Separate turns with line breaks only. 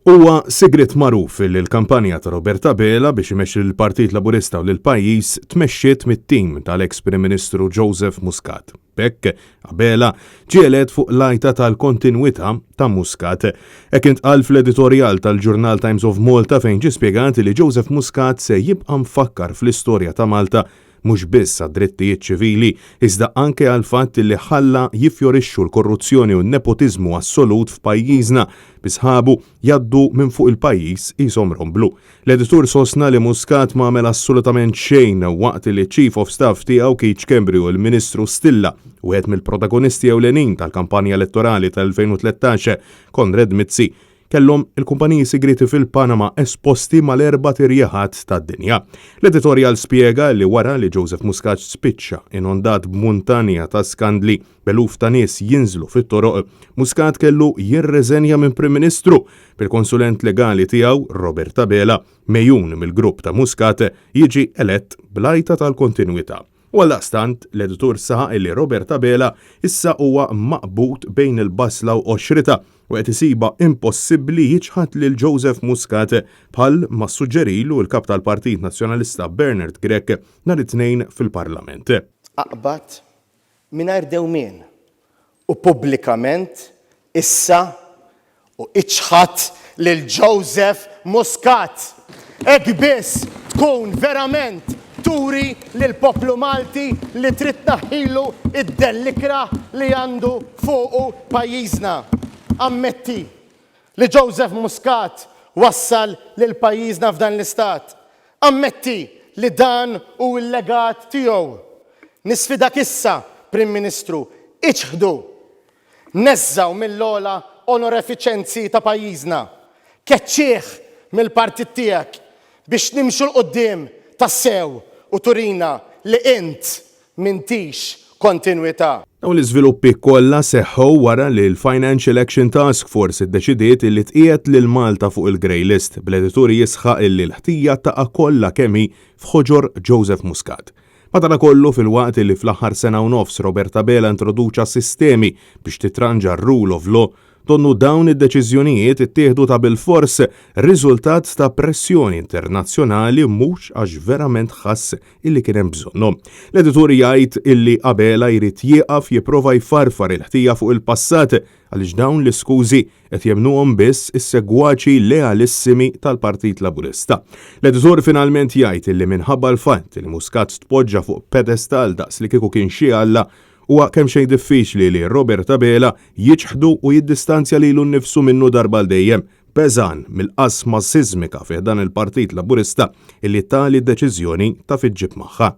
Huwa sigriet magħruf li l-kampanja ta' Robert Abela biex imexxi lill-Partit Laburista u lill-pajjiż tmexxiet mit-tim tal-eks Prim Ministru Joseph Muscat. B'hekk, Abela ġie elett fuq l-għajta tal-kontinwità ta' Muscat. Hekk intqal fl-editorjal tal-ġurnal Times of Malta fejn ġie spjegat li Joseph Muscat se jibqa' mfakkar fl-istorja ta' Malta mhux biss għad-drittijiet ċivili, iżda anke għall-fatt li ħalla jiffjorixxu l-korruzzjoni u n-nepotiżmu assolut f'pajjiżna, bi sħabu jgħaddu minn fuq il-pajjiż qishom romblu. L-editur sostna li Muscat ma għamel assolutament xejn waqt li ċ-Chief of Staff tiegħu Keith Schembri u l-Ministru Stilla, wieħed mill-protagonisti ewlenin tal-kampanja elettorali tal-2013, Konrad Mizzi, kellhom il-kumpaniji sigrieti fil-Panama esposti mal-erbat irjieħat tad-dinja. L-editorjal spjega li wara li Joseph Muscat spiċċa inondat b'muntanja ta' skandli b'eluf ta' nies jinżlu fit-toroq, Muscat kellu jirreżenja minn Prim Ministru, bil-konsulent legali tiegħu, Robert Abela, megħjun mill-grupp ta' Muscat, jiġi elett bl-għajta tal-kontinwità. U għaldaqstant, l-editur saħaq illi Robert Abela issa huwa maqbud bejn il-basla u qoxritha u qed isibha impossibbli jiċħad lil Joseph Muscat bħal ma ssuġġerilu l-Kap tal-Partit Nazzjonalista Bernard Grech nhar it-Tnejn fil-Parlament.
Aqbad mingħajr dewmien u pubblikament issa u iċħad lil Joseph Muscat. Hekk biss tkun verament turi lill-poplu Malti li trid tnaħħilu d-dell ikrah li għandu fuqu pajjiżna. Ammetti li Joseph Muscat wassal lil pajjiżna f'dan l-istat. Ammetti li dan hu l-legat tiegħu. Nisfidak issa, Prim Ministru, iċħdu! Neżżgħu mill-ogħla onorefiċenzi ta' pajjiżna. Keċċih mill-partit tiegħek biex nimxu 'l quddiem tassew u turina li int m'intix kontinwità.
Dawn l-iżviluppi kollha seħħew wara li l-Financial Action Task Force iddeċidiet illi tqiegħed lil Malta fuq il-grey list, bl-editur jisħaq illi l-ħtija taqa' kollha kemm hi f'ħoġor Joseph Muscat. Madanakollu, filwaqt illi fl-aħħar sena u nofs Robert Abela introduċa sistemi biex titranġa r-rule of law, donnu dawn id-deċiżjonijiet ittieħdu ta' bilfors riżultat ta' pressjoni internazzjonali mhux għax verament ħass illi kien hemm bżonnhom. L-editur jgħid illi Abela jrid jieqaf jipprova jfarfar il-ħtija fuq il-passat għaliex dawn l-iskużi qed jemmnuhom biss is-segwaċi lealissimi tal-Partit Laburista. L-editur finalment jgħid illi minħabba l-fatt li Muscat tpoġġa fuq pedestal daqs li kieku kien xi alla, huwa kemxejn diffiċli li Robert Abela jiċħdu u jiddistanzja lilu nnifsu minnu darba għal dejjem, beżgħan mill-qasma sismika fi ħdan il-Partit Laburista illi tali deċiżjoni taf iġġib magħha.